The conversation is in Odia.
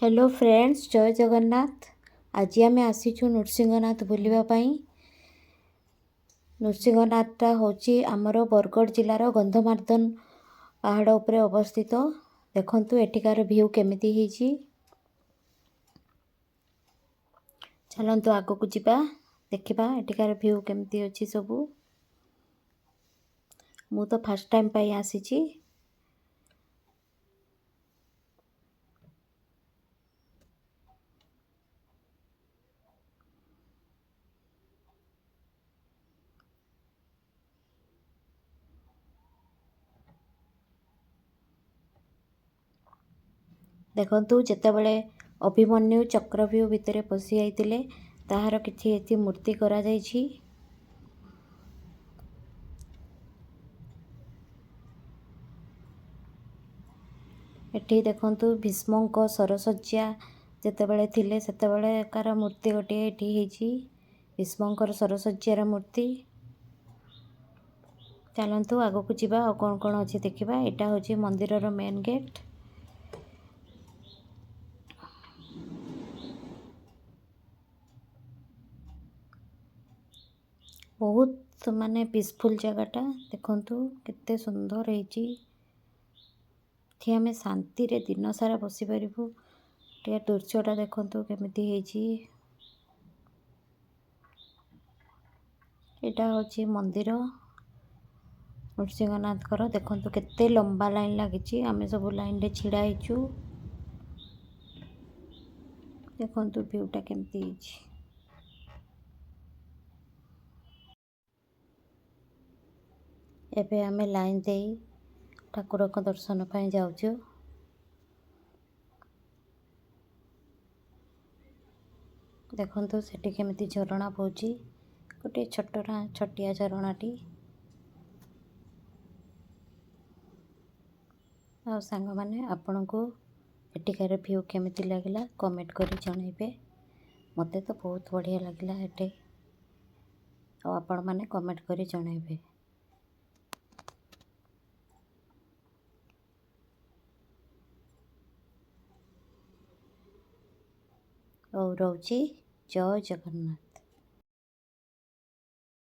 ହ୍ୟାଲୋ ଫ୍ରେଣ୍ଡସ୍, ଜୟ ଜଗନ୍ନାଥ। ଆଜି ଆମେ ଆସିଛୁ ନୃସିଂହନାଥ ବୁଲିବା ପାଇଁ। ନୃସିଂହନାଥଟା ହେଉଛି ଆମର ବରଗଡ଼ ଜିଲ୍ଲାର ଗନ୍ଧମାର୍ଦ୍ଦନ ପାହାଡ଼ ଉପରେ ଅବସ୍ଥିତ। ଦେଖନ୍ତୁ ଏଠିକାର ଭିଉ କେମିତି ହେଇଛି। ଚାଲନ୍ତୁ ଆଗକୁ ଯିବା, ଦେଖିବା ଏଠିକାର ଭିଉ କେମିତି ଅଛି ସବୁ। ମୁଁ ତ ଫାର୍ଷ୍ଟ ଟାଇମ୍ ପାଇଁ ଆସିଛି। ଦେଖନ୍ତୁ, ଯେତେବେଳେ ଅଭିମନ୍ୟୁ ଚକ୍ରବ୍ୟୁହ ଭିତରେ ପଶି ଯାଇଥିଲେ, ତାହାର କିଛି ଏଠି ମୂର୍ତ୍ତି କରାଯାଇଛି। ଏଠି ଦେଖନ୍ତୁ, ଭୀଷ୍ମଙ୍କ ଶରଶଯ୍ୟା ଯେତେବେଳେ ଥିଲେ, ସେତେବେଳେକାର ମୂର୍ତ୍ତି ଗୋଟିଏ ଏଠି ହେଇଛି, ଭୀଷ୍ମଙ୍କର ଶରଶଯ୍ୟାର ମୂର୍ତ୍ତି। ଚାଲନ୍ତୁ ଆଗକୁ ଯିବା, ଆଉ କ'ଣ କ'ଣ ଅଛି ଦେଖିବା। ଏଇଟା ହେଉଛି ମନ୍ଦିରର ମେନ୍ ଗେଟ୍। ବହୁତ ମାନେ ପିସଫୁଲ୍ ଜାଗାଟା। ଦେଖନ୍ତୁ କେତେ ସୁନ୍ଦର ହେଇଛି। ଏଠି ଆମେ ଶାନ୍ତିରେ ଦିନ ସାରା ବସିପାରିବୁ। ଟିକେ ଦୃଶ୍ୟଟା ଦେଖନ୍ତୁ କେମିତି ହେଇଛି। ଏଇଟା ହେଉଛି ମନ୍ଦିର ନୃସିଂହନାଥଙ୍କର। ଦେଖନ୍ତୁ କେତେ ଲମ୍ବା ଲାଇନ୍ ଲାଗିଛି। ଆମେ ସବୁ ଲାଇନ୍ରେ ଛିଡ଼ା ହେଇଛୁ। ଦେଖନ୍ତୁ ଭିଉଟା କେମିତି ହେଇଛି। ଏବେ ଆମେ ଲାଇନ୍ ଦେଇ ଠାକୁରଙ୍କ ଦର୍ଶନ ପାଇଁ ଯାଉଛୁ। ଦେଖନ୍ତୁ ସେଠି କେମିତି ଝରଣା ବହୁଛି, ଗୋଟିଏ ଛୋଟ ଛୋଟିଆ ଝରଣାଟି। ଆଉ ସାଙ୍ଗମାନେ, ଆପଣଙ୍କୁ ଏଠିକାର ଭିଉ କେମିତି ଲାଗିଲା କମେଣ୍ଟ କରି ଜଣାଇବେ। ମୋତେ ତ ବହୁତ ବଢ଼ିଆ ଲାଗିଲା ଏଠି। ଆଉ ଆପଣମାନେ କମେଣ୍ଟ କରି ଜଣାଇବେ। ହଉ, ରହୁଛି। ଜୟ ଜଗନ୍ନାଥ।